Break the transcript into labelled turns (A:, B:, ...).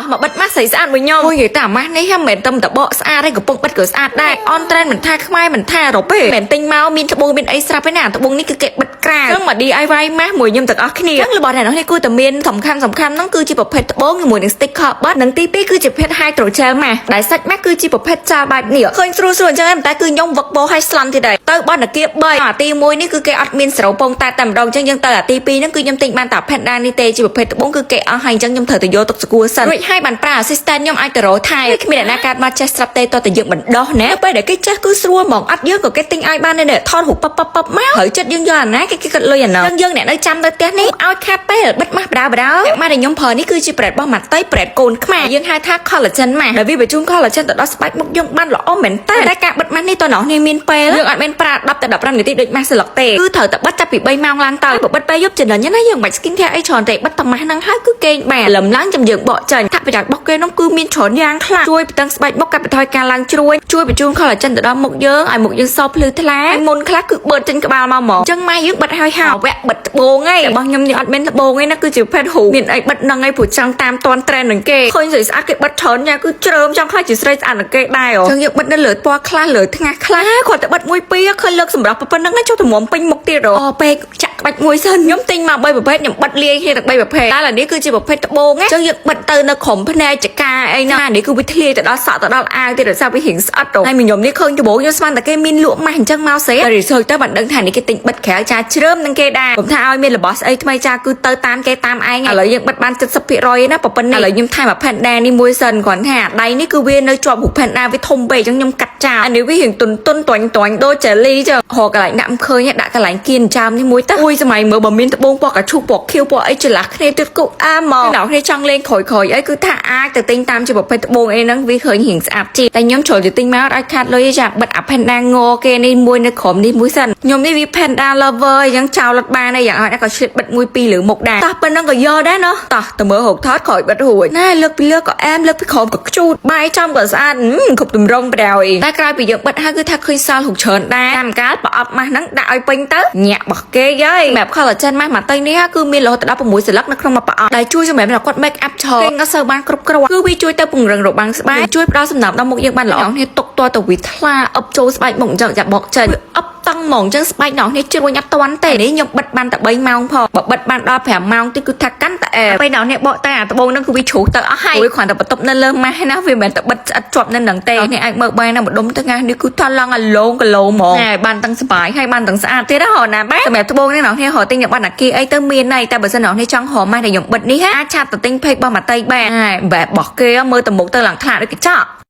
A: តោះមកបិទម៉ាស់ស្រីស្អាតមួយខ្ញុំអូយនិយាយតែអាម៉ាស់នេះហ្នឹងមិនមែនតែតបកស្អាតទេកំពុងបិទក៏ស្អាតដែរ on trend មិនថាខ្មែរមិនថាអឺរ៉ុបទេមិនមែនទិញមកមានត្បូងមានអីស្រាប់ទេណាត្បូងនេះគឺគេបិទក្រៅអញ្ចឹងមក DIY ម៉ាស់មួយខ្ញុំទាំងអស់គ្នាអញ្ចឹងរបស់អ្នកនរនេះគួរតែមានសំខាន់សំខាន់ហ្នឹងគឺជាប្រភេទត្បូងជាមួយនឹង sticker បិទនិងទី2គឺជាប្រភេទ hydrogel ម៉ាស់ដែលសាច់ម៉ាស់គឺជាប្រភេទចាលបែបនេះឃើញស្រួលស្រួលអញ្ចឹងតែគឺខ្ញុំវឹកបោឲ្យស្លន់ទៀតដែរទៅបនគា3អាទី1នេះគឺគេអត់មានស្រោពងតែតែម្ដងអញ្ចឹងយើងទៅអាទី2ហ្នឹងគឺខ្ញុំទិញបានតែ Panda នេះទេជាប្រភេទត្បូងគឺគេអស់ហើយអញ្ចឹងខ្ញុំត្រូវទៅយកទុកសកួរសិនរួចហើយបានប្រើ assistant ខ្ញុំអាចទៅរកថែគ្មានអ្នកណាកើតមកចេះស្រាប់ទេតតែយើងបណ្ដោះណាពេលដែលគេចេះគឺស្រួលហ្មងអត់យើងក៏គេទិញឲ្យបានដែរថតរូបប៉បប៉បប៉បមកហើយចិត្តយើងយកអាណាគេគេគិតលុយអាហ្នឹងយើងអ្នកនៅចាំនៅផ្ទះនេះឲ្យខាតពេលបិទម៉ាស់បដាបដាម៉ាស់ដែលខ្ញុំប្រើនេះគឺជា brand របស់ម៉ាតៃ brand កូនខ្មែរយើងហៅថា collagen ម៉ាស់ដែលវាបញ្ជូន collagen ទៅដល់ស្បែកមុខយើងបានល្អមែនតើតែការបិទម៉ាស់នេះតើអ្នកនេះមានពេលយើងអត់មានប្រើ10ទៅ15នាទីដូចម៉ាស់ស្លឹកទេគឺត្រូវតែបិទចាប់ពី3ម៉ោងឡើងទៅបើបិទពេលយប់ចំណេញណាយើងមិនបាច់ skin care អីច្រើនទេបិទតែម៉ាស់ហ្នឹងហើយគឺគេងបានលំឡើងចាំយើងបកចេញថាប្រយោជន៍របស់គេនោះគឺមានច្រើនយ៉ាងខ្លះជួយបន្តឹងស្បែកមុខកាត់បន្ថយការឡើងជ្រួញជួយបញ្ជូន collagen ទៅដល់មុខយើងឲ្យមុខយើងសភ្លឺថ្លាហើយមុនខ្លះគឺបឺតចេញក្បាលមកហ្មងអញ្ចឹងម៉ាស់យើងបិទហើយហើយវគ្គបិទត្បូងឯងរបស់ខ្ញុំនេះអត់មានត្បូងឯណាគឺជាប្រភេទហ៊ូមានអីបិទហ្នឹងឯងព្រោះចង់តាមតន់ trend នឹងគេឃើញស្រីស្អាតគេបិទច្រើនញ៉ាគឺជ្រើមចង់ខ្លាចជាស្រីស្អាតនឹងគេដែរអញ្ចឹងយើងបិទនៅលើពណ៌ខ្លះលើថ្ងាសខ្លះគាត់តែបិទមួយពីរឃើញលើកសម្រាប់ប៉ុណ្្នឹងចុះតម្រាំពេញមុខទៀតអូពេកចាក់ក្បាច់មួយសិនខ្ញុំទិញមក3ប្រភេទខ្ញុំបិទលាយគ្នាទាំង3ប្រភេទតែឡើយនេះគឺជាប្រភេទត្បូងអញ្ចឹងយើងបិទទៅនៅក្រុមភ្នែកចកាអីណានេះគឺវាធ្លាយទៅដល់សក់ទៅដល់អាវទៀតដោយសារវារៀងស្អិតទៅហើយខ្ញុំនេះឃើញត្បូងខ្ញុំស្មានតែគេមានលក់ម៉ាស់អញ្ចឹងមកសេ research ទៅបានដឹងថានេះគេទិញបិទក្រៅចាជ្រើមនឹងគេដែរខ្ញុំថាឲ្យមានរបស់ស្អីថ្មីចាគឺទៅតាមគេតាមឯងឥឡូវយើងបិទបាន70%ណាប៉ុណ្ណេះឥឡូវខ្ញុំថែមអា panda នេះមួយសិនគ្រាន់ថាដៃនេះគឺវានៅជាប់រូប panda វាធំពេកអញ្ចឹងខ្ញុំកាត់ចោលអានេះវារៀងទុនទុនតាញ់តាញ់ដូច jelly ចឹងរកកន្លែងដាក់មិនឃើញដាក់កន្លែងគៀនចាមនេះមួយទៅអូយសម័យមើលបើមានត្បូងពណ៌កាឈូកពណ៌ខៀវពណ៌អីច្រឡះគ្នាទៀតគូអាមកអ្នកគ្នាចង់លេងក្រោយក្រោយអីគឺថាអាចទៅទិញតាមជាប្រភេទត្បូងអីហ្នឹងវាឃើញរៀងស្អាតជាងតែខ្ញុំជ្រុលទៅទិញមកឲ្យខាតលុយចាបិទអា panda ងគេនេះមួយនៅក្រុមនេះមួយសិនខ្ញុំនេះវា panda lover អញ្ចឹងចោលអត់បានទេយ៉ាងហោចណាស់ក៏ឆ្លៀតបិទមួយពីរលើមុខដែរតោះប៉ុណ្ណឹងក៏យកដែរណោះតោះទៅមើលរូបថតក្រោយបិទរួចណែលើកពីលើក៏អែមលើកពីក្រោមក៏ខ្ជូតបាយចំក៏ស្អាតគ្រប់ទម្រង់ប្រយតែក្រោយពីយើងបិទហើយគឺថាឃើញសល់រូបច្រើនដែរតាមកាលប្រអប់ម៉ាស់ហ្នឹងដាក់ឲ្យពេញទៅញាក់របស់គេយាយសម្រាប់ collagen ម៉ាស់មកទៅនេះគឺមានរហូតដល់6សន្លឹកនៅក្នុងមួយប្រអប់ដែលជួយសម្រាប់ដល់គាត់ make up ច្រើនគេក៏សូវបានគ្រប់គ្រាន់គឺវាជួយទៅពង្រឹងរបាំងស្បែកជួយផ្ដល់សំណើមដល់មុខយើងបានល្អនេះទុកតទៅវាថ្លាអឹបចូលស្បែកមុខអញ្ចឹងចាបកចេញវាអឹបតឹងហ្មងអញ្ចឹងស្បែកណោះនេះជ្រួញអត់តាន់ទេនេះខ្ញុំបិទបានតែ3ម៉ោងផងបើបិទបានដល់5ម៉ោងទៀតគឺថាកាន់តែអែពេលណោះនេះបកតែអាត្បូងហ្នឹងគឺវាជ្រុះទៅអស់ហើយគ្រាន់តែបន្ទប់នៅលើម៉ាស់ណាវាមិនមែនតែបិទស្អិតជាប់នៅនឹងទេនេះអាចមើលបានណាម្ដុំទៅងាស់នេះគឺថាឡើងអាឡងគីឡូហ្មងណែបានទាំងសបាយហើយបានទាំងស្អាតទៀតហ៎ណាបាទសម្រាប់ត្បូងនេះណោះនេះរកទិញនៅបានអាគីអីទៅមានហើយតែបើសិនណោះនេះចង់រកម៉ាស់ដែលខ្ញុំបិទនេះអាច chat ទៅទិញ page របស់ម៉ាតៃបានបែបរបស់គេមើលទៅមុខទៅឡើងខ្លាចដូចកញ្ចក់។